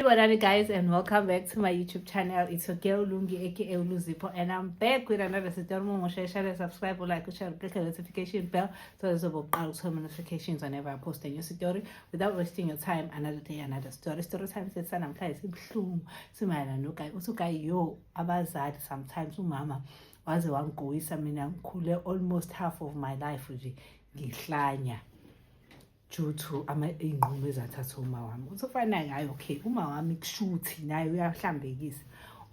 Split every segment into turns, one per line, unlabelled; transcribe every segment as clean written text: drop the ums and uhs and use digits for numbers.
Sanibonani guys, and welcome back to my YouTube channel. It's your girl Lungi, aka Luzipho, and I'm back with another story. Share, share, subscribe, like, share, click the notification bell so there's about notifications whenever I post a new story. Without wasting your time, another day, another story. Story time sethu namhlanje sibuhlungu, simayelana no-guy. Uthi u-guy, yo, abazali sometimes, umama waze wangigowisa mina, ngikhule almost half of my life nje ngihlanya due to iy'nqumo ezathathwa uma wami. Uthi ufana ngayo, okay, uma wami kushuthi naye uyahlambekisa.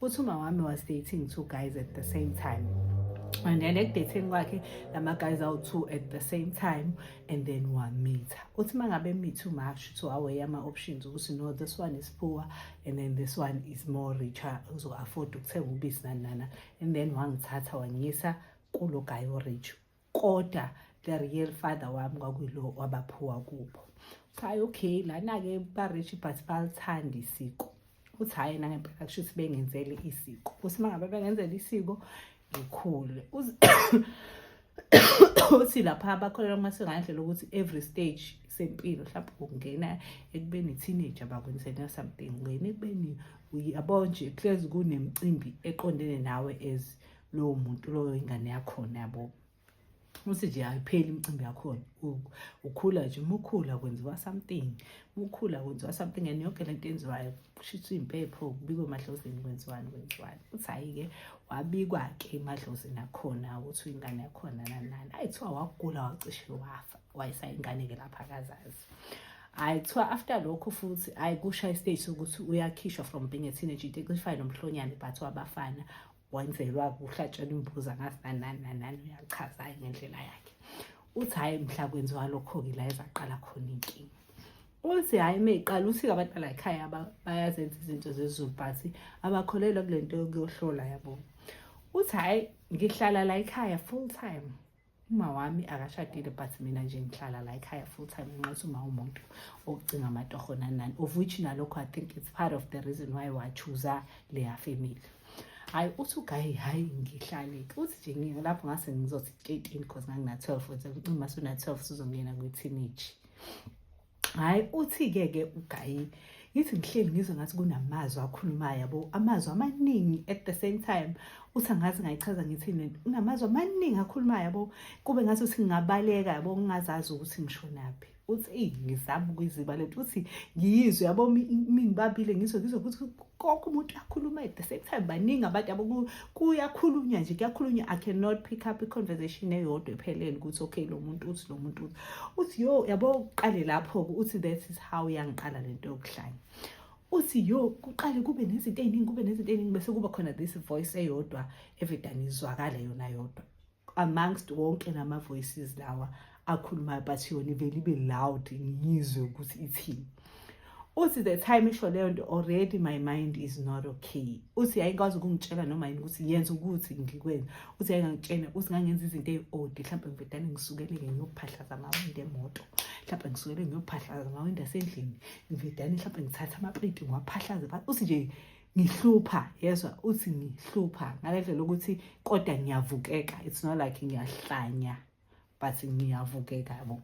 Uthi uma wami was dating two guys at the same time, and then eku-dating kwakhe lama guys awu-two at the same time, and then wamitha. Uthi uma ngabe emitha, uma kushuthi wa-weigh ama-options ukuthi no, this one is poor and then this one is more richer, uzo-afford ukuthenga ubisi, nani nana, and then wangithatha wangiyisa kulo guy o-rich, kodwa the real father wami kwakuyilo waba-poor kubo. Uthi hhayi, okay, lana-ke ba-rich but balithanda isiko. Uthi hhayi, nangempela kusho ukuthi bengenzele isiko. Uthi uma ngabe bengenzele isiko, ngikhule, uthi lapha bakholelwa kumasiko ngendlela ukuthi every stage sempilo, mhlawumbe ungena ekubeni teenager, bakwenzela something, ungena ekubeni, uyabo nje, kuhlezi kunemicimbi eqondene nawe as lowo muntu loyo, ingane yakhona, yabo. Uthi nje ayipheli imicimbi yakhona, ukhula nje, uma ukhula kwenziwa something, uma ukhula kwenziwa something, and yonke lento yenziwayo kushuthi impepho, kubikwe emadlozini, kwenziwani, kwenziwani. Uthi hhayi-ke, wabikwa-ke emadlozini akhona ukuthi uyingane yakhona, nani nani. Hhayi, kuthiwa wagula, wacishe wafa, wayesayingane-ke lapha, akazazi. Hhayi, kuthiwa after lokho futhi, hhayi, kusha i-stage sokuthi uyakhishwa from being a teenager, into ecishe nomhlonyane but wabafana, wenzelwa kuhlatshelwa imbuzi, angazi nani nani nani nani. Uyachaza ngendlela yakhe. Uthi hhayi, mhla kwenziwa lokho-ke, la ezaqala khona inkinga. Uthi hhayi, uma iqala, uthi abantu bala ekhaya bayazenza izinto zezulu but abakholelwa kule nto yokuyohlola, yabo. Uthi hhayi, ngihlala la ekhaya full time, uma wami akashadile, but mina nje ngihlala la ekhaya full time ngenxa yokuthi uma umuntu okucinga amatoho, nani nani, of which nalokho I think it's part of the reason why wa-choose leya family. Hhayi, uthi u-guy, hhayi, ngihlale-ke. Uthi nje lapho ngase ngizothi 13 because ngangina-12, wenze uma suna-12 sizongena kwi-teenage. Hhayi, uthi-ke ke u-guy, ngithi ngihleli ngizwe ngathi kunamazwi akhulumayo, yabo, amazwi amaningi at the same time. Uthi angazi ngayichaza ngithini, kunamazwi amaningi akhulumayo, yabo, kube ngathi uthi ngingabaleka, yabo, ngingazazi ukuthi ngishonaphi. Uthi eyi, ngizama ukuyiziba lento. Uthi ngiyizwe, yabo, mingibambile, ngizwe ukuthi konke umuntu uyakhuluma at the same time, baningi abantu, yabo, kuyakhulunywa nje, kuyakhulunywa. I cannot pick up i-conversation eyodwa ephelele ukuthi okay, lo muntu uthi, lo muntu uthi. Uthi yo, yabo, uqale lapho-ke. Uthi that is how yangiqala lento yokuhlanya. Uthi yo, kuqale kube nezinto ey'ningi, kube nezinto ey'ningi, bese kuba khona this voice eyodwa evedane izwakale yona yodwa amongst wonke nama-voices lawa akhulumayo, but yona ivele ibe loud, ngiyizwe ukuthi ithini. Uthi the time isho leyo nto, already my mind is not okay. Uthi yayikwazi ukungitshela noma yini ukuthi yenza ukuthi ngikwenza. Uthi yayingangitshela, uthi ngangenza izinto ey'odd, mhlawumbe ngivedane ngisukeleke ngiyophahlaza amawindi emoto, mhlawumbe ngisukele ngiyophahlaza amawindi asendlini, ngivedane mhlawumbe ngithathe amapleti ngiwaphahlaze. Uthi nje ngihlupha, yezwa, uthi ngihlupha ngale ndlela ukuthi kodwa ngiyavukeka, it's not like ngiyahlanya but ngiyavukeka, yabo.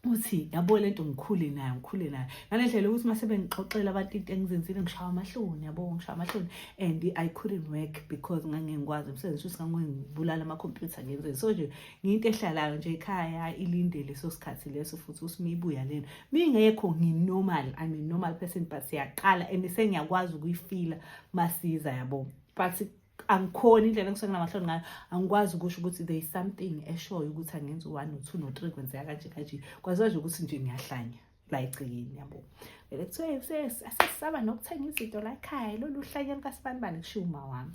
Uthi yabo lento ngikhule nayo, ngikhule nayo ngale ndlela ukuthi mase bengixoxela abantu into engizenzile, ngishaya amahloni, yabo, ngishaya amahloni, and I couldn't work because ngangengikwazi umsebenzi, ukuthi ngangibulala amakhompyutha, ngenze so nje ngiyinto ehlalayo nje ekhaya, ilinde leso sikhathi leso. Futhi uthi mibuya lena mingekho, ngi-normal, I'm a normal person, but siyaqala and sengiyakwazi ukuyifila masiza, yabo, but angikhoni indlela engisuke nginamahloni ngayo, angikwazi ukusho ukuthi there is something eshoyo ukuthi angenza u-one, no-two, no-three, kwenzeka kanje kanje. Kwaziwa nje ukuthi nje ngiyahlanya la egcekeni, yabo. Vele kuthiwe asesisaba nokuthenga izinto la ekhaya, lolu hlanya lukasibanibani, kushiwo uma wami.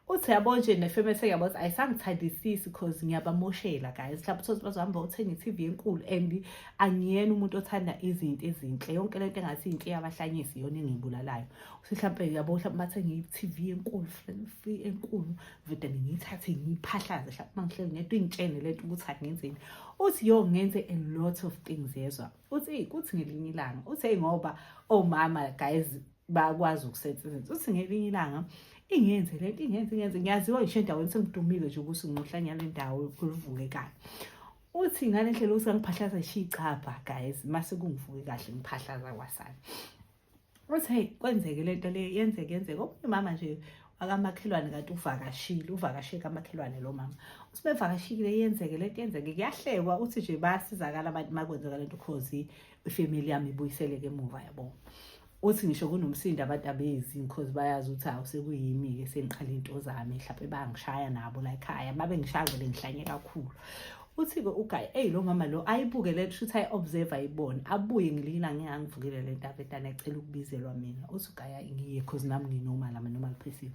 Uthi yabo nje ne-family sengiyabo ukuthi ayisangithandisisi because ngiyabamoshela guys. Mhlawumbe uthole bazohamba uthenga i-TV enkulu and angiyena umuntu othanda izinto ezinhle, yonke lento engathi inhle yabahlanyisi iyona engiyibulalayo. Uthi mhlawumbe, yabo, mhlawumbe bathenge i-TV enkulu, free enkulu, vele ngiyithathe ngiyiphahlaze, mhlawumbe uma ngihleli ngedwa ingitshene lento ukuthi angenzeni. Uthi yo, ngenze a lot of things, yezwa. Uthi kuthi ngelinye ilanga, uthi hey, ngoba omama guys bayakwazi ukusenza izinto, uthi ngelinye ilanga ingenze lento, ingenze, ingenze, ngiyaziwa ngisho endaweni, sengidumile nje ukuthi ngimuhlanya le ndawo kulivukekayo. Uthi ngale ndlela ukuthi ngiphahlaza ngisho icabha guys, mase kungivuke kahle ngiphahlaza kwasana. Uthi hey, kwenzeke lento le, yenzeke yenzeke. Omunye umama nje akamakhelwane kanti uvakashile, uvakashe kamakhelwane lo mama. Uthi bevakashile, yenzeke lento, yenzeke, kuyahlekwa. Uthi nje bayasizakala abantu makwenzeka lento, cause ifamily yami ibuyiseleke emuva, yabo. Uthi ngisho kunomsindo abantu abezi, cause bayazi ukuthi hawu, sekuyimi-ke sengiqala into zami, mhlawumbe bangishaya nabo la ekhaya, babe ngishaya vele ngihlanye kakhulu. Uthi-ke uguy, eyi, lo mama lo ayibuke le, shuthi ayi-observe, ayibone, abuye ngelinye ilanga engangivukile le nto avetane ecela ukubizelwa mina. Uthi uguy ngiye, cause nami nginormal, I'm a normal person.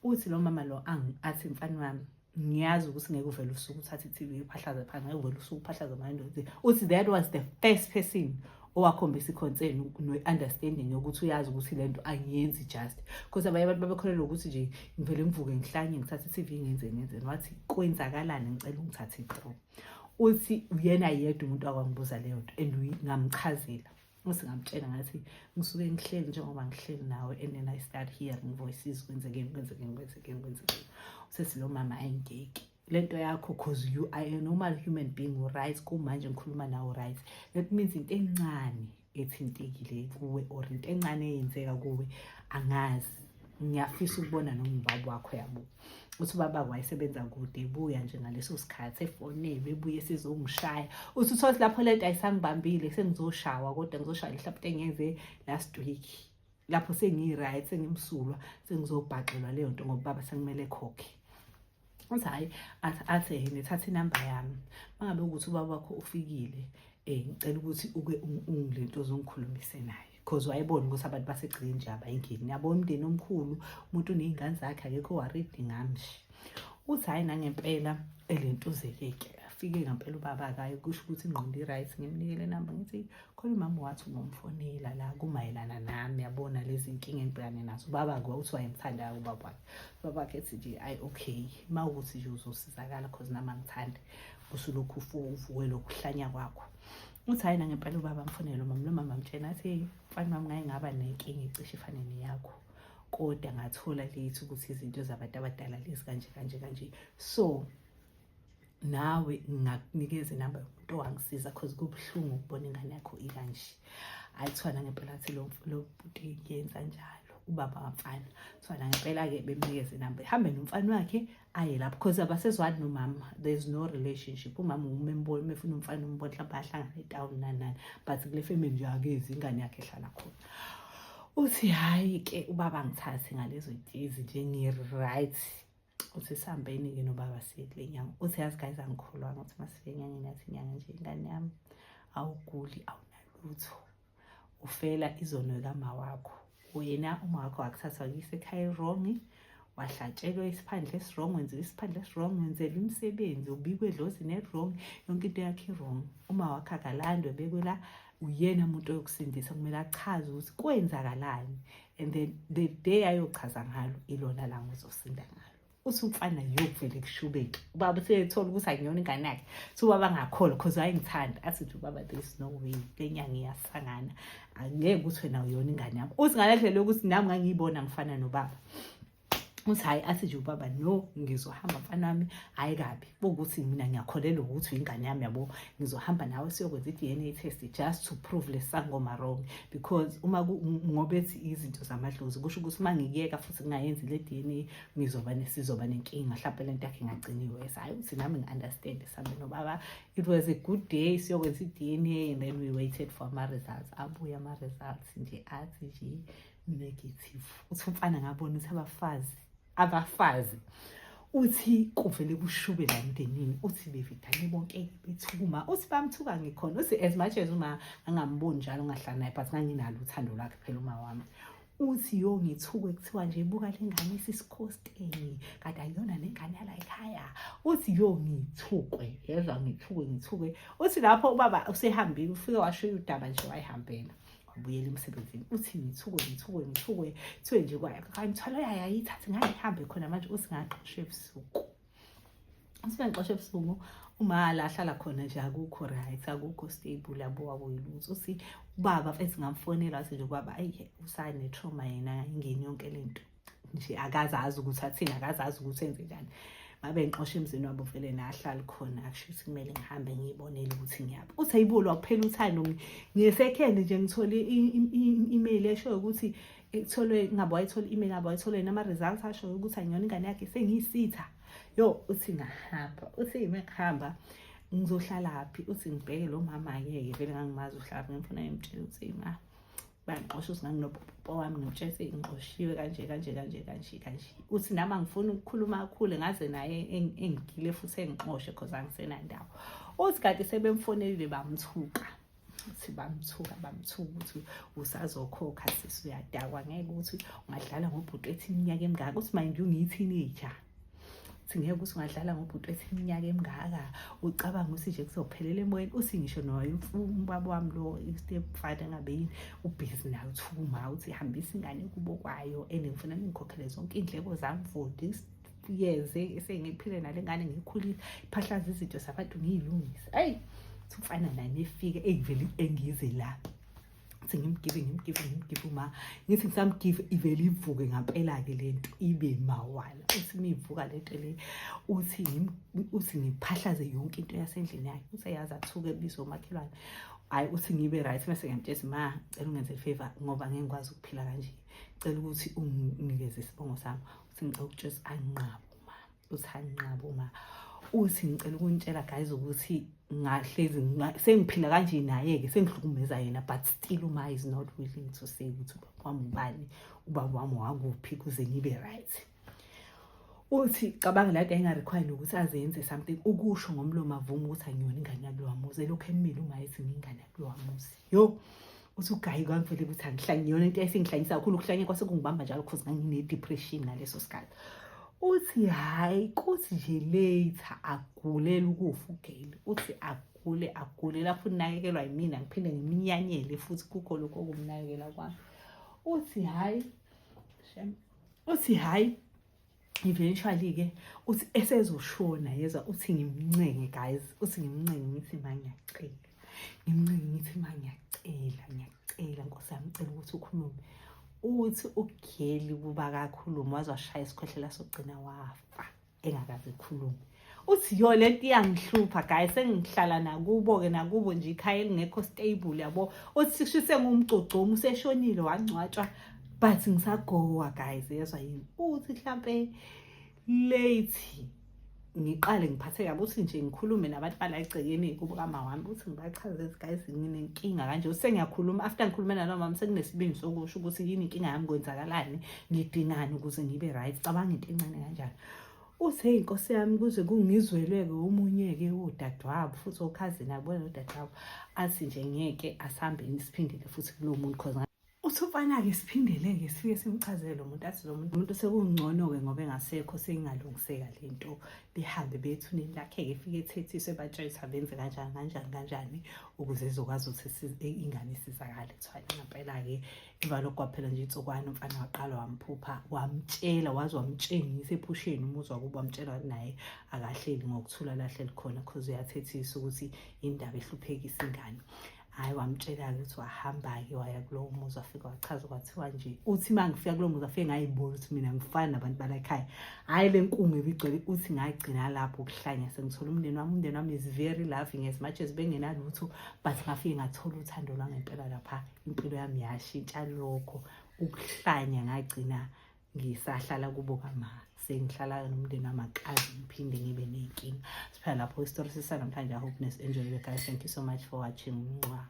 Uthi lo mama lo athi, "Mfana wami, ngiyazi ukuthi ngeke uvele usuke uthathe i-TV uphahlaze phansi, ngeke uvele usuke uphahlaze amawindi." Uthi that was the first person owakhombisa i-concern no-understanding yokuthi uyazi ukuthi le nto angiyenzi just because abanye abantu babekholelwa ukuthi nje ngivele ngivuke ngihlanye, ngithathe i-TV, ngenze ngenzeni. Wathi, "Kwenzakalani? Ngicela ungithathe through." Uthi uyena yedwa umuntu akwangibuza leyo nto and ngamchazela. Uthi ngamtshela ngathi ngisuke ngihleli njengoba ngihleli nawe and then I start hearing voices, kwenzekeni, kwenzekeni, kwenzekeni, kwenzekeni. Usethi lo mama, "Ayingeke lento yakho, cause you are a normal human being, right? Kumanje ngikhuluma nawe, right? That means into encane ethintekile kuwe or into encane eyenzeka kuwe, angazi, ngiyafisa ukubona noma ubaba wakho, yabo." Uthi ubaba wayesebenza kude, ebuya nje ngaleso sikhathi, efonelwe, ebuye esezongishaya. Uthi uthole lapho lento ayisangibambile, sengizoshawa, kodwa ngizoshaya mhlawumbe engiyenze last week, lapho sengiyi-right, sengimsulwa, sengizobhaxelwa leyo nto ngoba baba sekumele ekhokhe. Uthi hhayi, athi yena, "Thatha inamba yami, uma ngabe ukuthi ubaba wakho ufikile, ngicela ukuthi uke ungilento uzongikhulumise naye," because wayebona ukuthi abantu basegcekeni nje abayingeni, yabo, umndeni omkhulu, umuntu uney'ngane zakhe, akekho worried ngami nje. Uthi hhayi, nangempela elentuzeke-ke, afike ngempela ubaba akayo, kusho ukuthi ingqondo i-right. Ngimnike le namba, ngithi khona umama wathi ungomfonela la kumayelana nami, yabona lezi nkinga engibhekane nazo. Ubaba-ke uthi wayemthanda ubaba wakhe, ubaba wakhe ethi nje, "Ayi, okay, uma ukuthi nje uzosizakala, cause nami angithandi usulokhu uvuke lokhu kuhlanya kwakho." Uthi hhayi, nangempela ubaba amfonele umama lo, mama amtshena athi, "Hey mfana wami, ngake ngaba nenkinga ecishe ifane neyakho, kodwa ngathola lethi ukuthi izinto zabantu abadala lezi, kanje kanje kanje, so nawe ngingakunikeza inamba yomuntu owangisiza, cause kubuhlungu ukubona ingane yakho ikanje." Hayi, kuthiwa nangempela athi lo bhuti yenza njalo, ubaba wamfana. Kuthiwa nangempela-ke bemnikeza inamba, ehambe nomfana wakhe aye lapho, because abasezwani nomama, there's no relationship. Umama uma embona, uma efuna umfana umbona, mhlawumbe ahlangane etawuni nani nani, but kule family nje akezi, ingane yakhe ehlala khona. Uthi hhayi-ke, ubaba ngithathe ngalezo days nje ngi-right. Uthi sihambeni-ke nobaba siye kule nyanga. Uthi, "Yazi guys, angikholwanga." Uthi masifike enyangeni, yathi inyanga nje, "Ingane yami, awuguli, awunalutho, ufela izono kama wakho. Wena uma wakho wakuthatha wakuyisa ekhaya e-wrong, wahlatshelwa isiphandle esi-wrong, wenziwa isiphandle esi-wrong, wenzelwa imisebenzi, ubikwe edlozini e-wrong, yonke into yakho i-wrong. Uma wakho akalandwe, bekwe la, uyena muntu oyokusindisa, kumele achaze ukuthi kwenzakalani, and then the day ayochaza ngalo ilona langa uzosinda ngalo." Uthi umfana yokuvele kushubeke, ubaba useyethola ukuthi akuyona ingane yakhe. So ubaba angakholwa because wayengithanda. Athi nje ubaba, "There is no way, le nyanga iyasangana, angeke ukuthi wena uyona ingane yami." Uthi ngale ndlela yokuthi nami ngangiyibona ngifana nobaba. Uthi hhayi, athi nje ubaba, "No, ngizohamba mfana wami, hhayi kabi kuwukuthi mina ngiyakholelwa ukuthi uyingane yami, yabo, ngizohamba nawe siyokwenza i-DNA test just to prove le sangoma wrong, because uma ngoba ethi izinto zamadlozi, kusho ukuthi uma ngikuyeka futhi ngingayenzi le DNA, ngizoba sizoba nenkinga, mhlawumbe lento yakhe ingagciniwe." Hhayi, uthi nami ngi-understand, sambe nobaba. It was a good day, siyokwenza i-DNA and then we waited for ama-results. Abuye ama-results nje, athi nje negative. Uthi umfana, ngabona ukuthi abafazi, abafazi, uthi kuvele kushube la emndenini. Uthi bevidane bonke bethukuma, uthi bamthuka ngikhona. Uthi as much as uma angamboni njalo, ngahlala naye, but nganginalo uthando lwakhe phela uma wami. Uthi yo, ngithukwe, kuthiwa nje, "Buka le ngane isisikhosteni, kanti akuyona nengane yala ekhaya." Uthi yo, ngithukwe, yezwa, ngithukwe, ngithukwe. Uthi lapho ubaba usehambile, ufike washiya udaba nje, wayihambela, wabuyela emsebenzini. Uthi ngithukwe, ngithukwe, ngithukwe, kuthiwe nje imithwalo yayo ayithathe ngayihambe khona manje. Uthi ngaqoshwa ebusuku. Uthi bengixosha ebusuku, uma la ahlala khona nje akukho right, akukho stable, yabo, akuyilutho. Uthi ubaba mfethu ngamfonela, wathi nje ubaba, ayi, usane-trauma yena, ingeni yonke lento nje, akazazi ukuthi athini, akazazi ukuthi enze njani. Babengixosha emzini wabo vele, nahlali khona. Akusho ukuthi kumele ngihambe ngiyibonele ukuthi ngiyaphi. Uthi ayibulwa kuphela uthando. Nge-second nje ngithole i-email eshoyo ukuthi itholwe, ngabe wayithola i-email, ngabe wayithole nama-results ashoyo ukuthi angiyona ingane yakhe, sengiyisitha. Yo, uthi ngahamba. Uthi yime ngihamba ngizohlalaphi? Uthi ngibheke lo mama-ke ke vele ngangimazi uhlala, ngimfuna, ngimtshela ukuthi ma, bangixosha. Uthi nganginopopo wami, ngimtshela ukuthi ngixoshiwe kanje kanje kanje kanje kanje. Uthi nami angifuni ukukhuluma kakhulu, ngaze naye engigile futhi engixoshe cause angisenandawo. Uthi kanti sebemfonelile, bamthuka. Uthi bamthuka, bamthuka ukuthi usazokhokha sisi, uyadakwa, ngeke ukuthi ungadlala ngobhuti ethi iminyaka emingaka. Uthi mind you, ngiyi-teenager. Uthi ngeke ukuthi ungadlala ngobhuti ethi iminyaka emingaka, ucabanga ukuthi nje kuzophelela emoyeni. Uthi ngisho noyo ubaba wami lo, i-step father, ngabe yini, ubhizi naye, uthuma uthi hambisa ingane kubo kwayo and ngifuna ningikhokhele zonke iy'ndleko zami for this years esengiphile nale ngane, ngiyikhulisa, iphahlaza izinto zabantu, ngiyilungise. Ayi, uthi umfana nami efike engivele engize la, uthi ngimgive, ngimgive, ngimgive uma ngithi ngisamgive, ivele ivuke ngampela-ke lento, ibe mawala. Uthi mivuka lento le, uthi ngiphahlaze yonke into yasendlini yakhe. Uthi yazi athuke, ebizwe umakhelwane. Hhayi, uthi ngibe right, mase ngiyamtshela, ma, cela ungenze i-favor ngoba ngeke ngikwazi ukuphila kanje, cela ukuthi unginikeze isibongo sami. Uthi ngicela ukutshela, anqabe uma. Uthi anqabe uma. Uthi ngicela ukunitshela guys ukuthi ngahlezi sengiphila kanje naye-ke, sengihlukumeza yena, but still uma is not willing to say ukuthi ubaba wami ubani, ubaba wami wakuphi, kuze ngibe right. Uthi cabanga la nto ayinga-require nokuthi aze yenze something, ukusho ngomlomo avume ukuthi angiyona ingane yakulowa muzi, elokhu emile uma ethi ngiyingane yakulowa muzi. Yo, uthi ugayi kwangivele ukuthi angihlanye, iyona into esingihlanyisa kakhulu, ukuhlanya kwase kungibamba njalo cause ngangine-depression ngaleso sikhathi. Uthi hhayi, kuthi nje later agulele ukufa ugeli. Uthi agule, agule lapho unakekelwa yimina, ngiphinde ngimnyanyele futhi kukho lokho okumnakekela kwami. Uthi hhayi shem, uthi hhayi, eventually-ke uthi esezoshona, yezwa, uthi ngimncenge guys, uthi ngimncenge, ngithi ma ngiyacela, ngimncenge, ngithi ma ngiyacela, ngiyacela nkosi yami, cela ukuthi ukhulume. Uthi ugeli kuba kakhuluma, waze washaya isikhwehlela sokugcina, wafa engakaze ekhulume. Uthi yo, lento iyangihlupha guys, sengihlala nakubo-ke, nakubo nje ikhaya elingekho stable, yabo. Uthi kusho sengumgcogcomu, useshonile, wangcwatshwa, but ngisagowa guys, yezwa yini. Uthi mhlampe late ngiqale ngiphatheke kabi, uthi nje ngikhulume nabantu bala egcekeni kubo kama wami, uthi ngibachazele, guys, nginenkinga kanje. Uthi sengiyakhuluma, after ngikhulume nalo mama, sekunesibindi sokusho ukuthi yini inkinga yami, kwenzakalani, ngidingani ukuze ngibe right. Cabanga into encane kanjalo. Uthi hey, inkosi yami, kuze kungizwelwe-ke omunye-ke udadewabo futhi okhazini abona udadewabo, athi nje ngeke asambe siphindele futhi kulo muntu, cause uthi umfana-ke siphindele-ke, sifike simchazele lo muntu, athi lo muntu sekungcono-ke ngoba engasekho, seyingalungiseka le nto, behambe bethuneni lakhe-ke, efike ethethiswe, batshele ukuthi abenze kanjani kanjani kanjani ukuze ezokwazi ukuthi ingane isizakale. Kuthiwa ngampela-ke emva lokho kwaphela nje insukwana, umfana waqala wamphupha, wamtshela, waze wamtshengisa ephusheni umuzi wakubo, wamtshela naye akahleli ngokuthula lahleli khona cause uyathethisa ukuthi indaba ehluphekisa ingane. Hhayi, wamtshela-ke ukuthi wahamba-ke waya kulowo muzi, wafika wachaza, kwathiwa nje, uthi uma ngifika kulowo muzi, afike ngayibona ukuthi mina ngifana nabantu bala ekhaya. Hhayi, le nkungu ebigcwele. Uthi ngagcina lapho ukuhlanya, sengithola umndeni wami. Umndeni wami is very loving, as much as bengenalutho, but ngafike ngathola uthando lwangempela lapha. Impilo yami yashintsha lokho ukuhlanya, ngagcina ngisahlala kubo kama, sengihlala nomndeni wami, akaze ngiphinde ngibe ney'nkinga. Siphela lapho isitori sisanamhlanje. I hope nis-enjoyile guys. Thank you so much for watching. Mwah.